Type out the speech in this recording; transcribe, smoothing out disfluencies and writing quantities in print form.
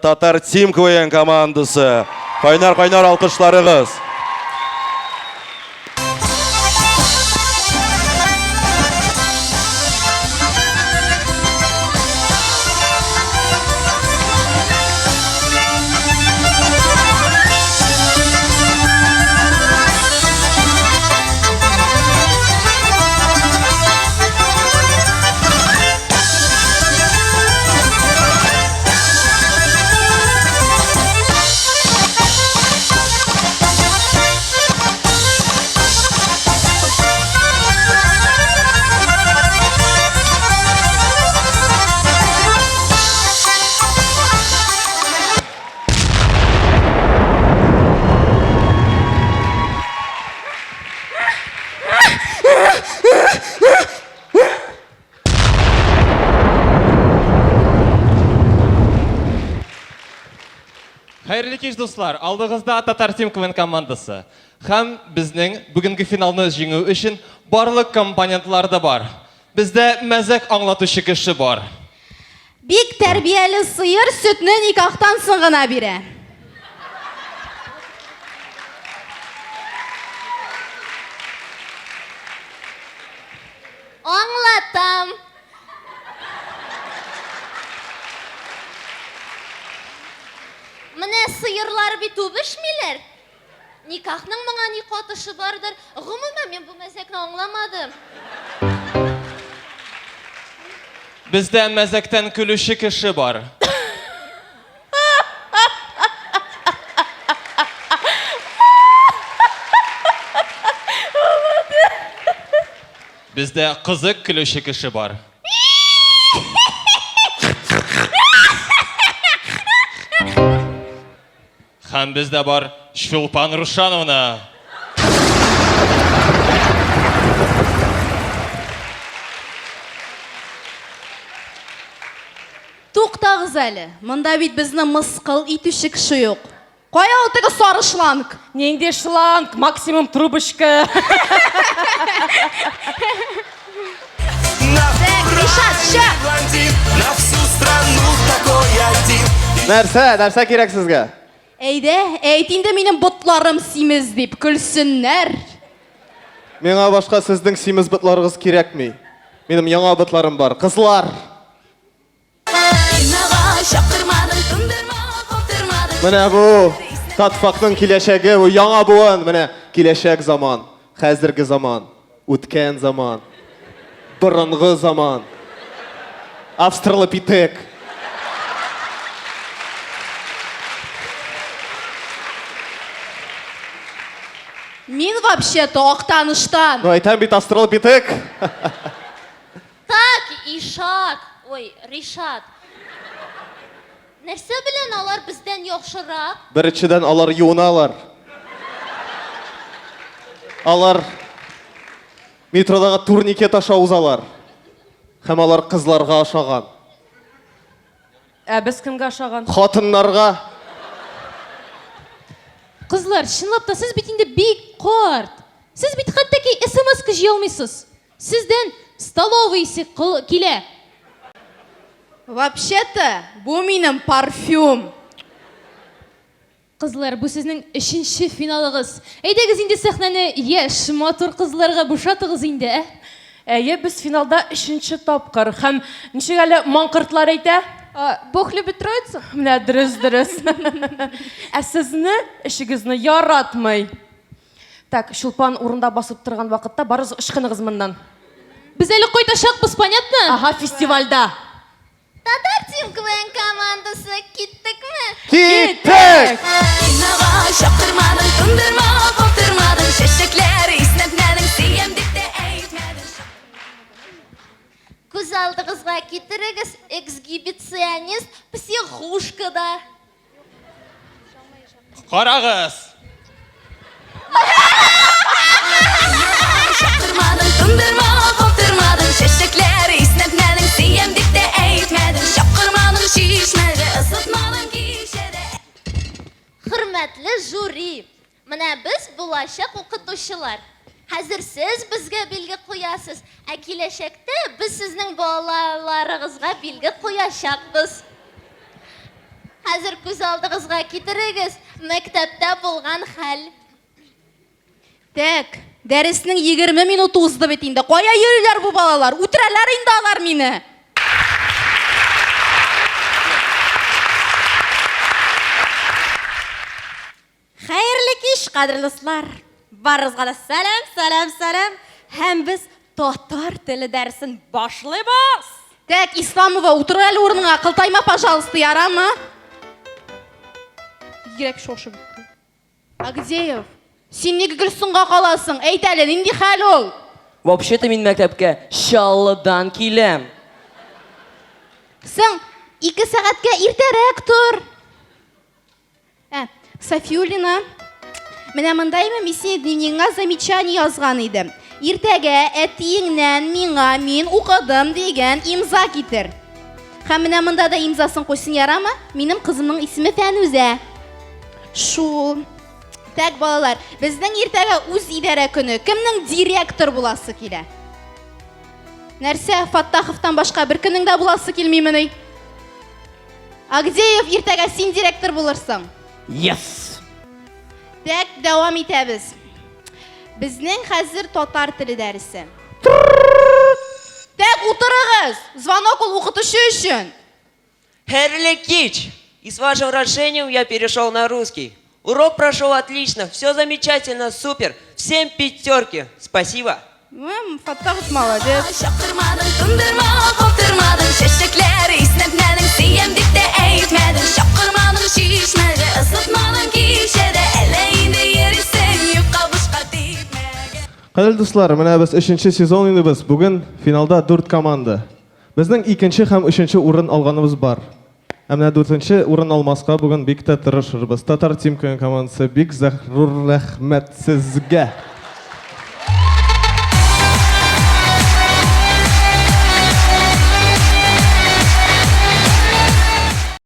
Татар Тим КВН командасы. Кайнар-кайнар алкышларыгыз. Хәерле кич, дуслар! Алдыгызда Татар Тим КВН командасы. Һәм безнең бүгенге финалны җиңү өчен барлык компонентлар да бар. Бездә мәзәк аңлатучы кеше бар. Бик тәрбияле сыер сөтне никахтан соң гына бирә. Аңлатам. Менә сыерлар бит үбешмиләр. Никахның моңа ни катышы бардыр? Гомумән, мин бу мәзәкне аңламадым. Бездә мәзәктән көлүче кеше бар. Бездә кызык көлүче кеше бар. Һәм бездә бар Чулпан Рушановна. Туктагыз әле, монда бит безне мыскыл итүче кеше юк. Кая ул теге сары шланг? Нинди шланг? Максимум трубочка. Так, Ришат, чык! Нәрсә, нәрсә кирәк сезгә? Әйдә, әйт инде минем ботларым симез дип, көлсеннәр. Миңа башка сезнең симез ботларыгыз кирәкми. Минем яңа ботларым бар. Кызлар! Менә бу Татфакның киләчәге, бу яңа буын, менә киләчәк заман, хәзерге заман, үткән заман, борынгы заман. Австралопитек. Мин вообще-то Актаныштан. Ну, әйтәм бит австралопитек. Так, Ишак, ой, Ришат. Нәрсә белән алар бездән яхшырак? Беренчедән, алар юыналар. Алар метродагы турникет аша узалар. Һәм алар кызларга ошаган. Ә без кемгә ошаган? Хатыннарга. Кызлар, чынлап та сез бит инде бик карт. Сез бит хәтта ки смс-ка җыя алмыйсыз. Сездән столовый исе килә. Вообще-то, бу минем парфюм. Кызлар, бу сезнең өченче финалыгыз. Әйдәгез инде сәхнәне яшь, матур кызларга бушатыгыз инде, ә? Әйе, без финалда өченче тапкыр. Һәм ничек әле маңкортлар әйтә? Бог любит троицу? Менә дөрес, дөрес. Ә сезне, эшегезне яратмый. Так, Чулпан урында басып торган вакытта барыгыз ычкыныгыз моннан. Без әле кайтачакбыз, понятно? Ага, фестивальдә. Татар Тим КВН командасы, киттекме? Киттек! Кинога чакырмадың, туңдырма каптырмадың, чәчәкләр иснәтмәдең, сөям дип тә әйтмәдең. Күз алдыгызга китерегез, эксгибиционист психушкада. Карагыз! Чаптырмадың, туңдырма каптырмадың, чәчәкләр иснәтмәдең, сөям дип тә әйтмәдең, чакырмадың чишмәгә, ысытмадың кичәдә. Хөрмәтле жюри, менә без булачак укытучылар. Хәзер сез безгә билге куясыз, ә киләчәктә без сезнең балаларыгызга билге куячакбыз. Хәзер күз алдыгызга китерегез, мәктәптә булган хәл. Тәк, дәреснең 20 минуты узды бит инде. Кая йөриләр бу балалар? Үтерәләр инде алар мине. Хәерле кич, кадерле дуслар! Барыгызга да сәлам, сәлам, сәлам! Һәм без татар теле дәресен башлыйбыз! Так, Исламова, утыр әле урыныңа, кылтайма, пожалуйста, ярамы? Бигрәк шошып бетте. Агдеев, син ник гел соңга каласың? Әйт әле, нинди хәл ул? Вообще-то мин мәктәпкә Чаллыдан киләм. Соң, ике сәгатькә иртәрәк тор. Ә, Софиулина, менә монда име мин синең дневнигыңа замечание язган идем. Иртәгә әтиеңнән миңа мин укыдым дигән имза китер. Һәм менә монда да имзасын куйсын ярамы? Минем кызымның исеме Фәнүзә. Шул. Так, балалар, безнең иртәгә үз идарә көне. Кемнең директор буласы килә? Нәрсә, Фаттаховтан башка бер кемнең дә буласы килмимени? Агдеев, иртәгә син директор булырсың. Yes! Так, дәвам итәбез. Безнең хәзер татар теле дәресе. Так, утырыгыз! Звонок ул укытучы өчен. Хәерле кич! И с вашим разрешением я перешел на русский. Урок прошел отлично, все замечательно, супер. Всем пятерки. Спасибо. М, Фаттахов молодец. Чаптырмадың, тындырма, каптырмадың, чәчәкләр иснәтмәдең, сөям дип тә әйтмәдең, чакырмадың чишмәгә, ысытмадың кичәдә, әллә инде йөрисең юкка бушка типмәгә. Кадерле дуслар, менә без өченче сезон уйныйбыз. Бүген финалда дүрт команда. Безнең икенче һәм өченче урын алганыбыз бар. Ә менә дүртенче урын алмаска бүген бик тә тырышырбыз. Татар Тим командасы бик зәхрур рәхмәт сезгә.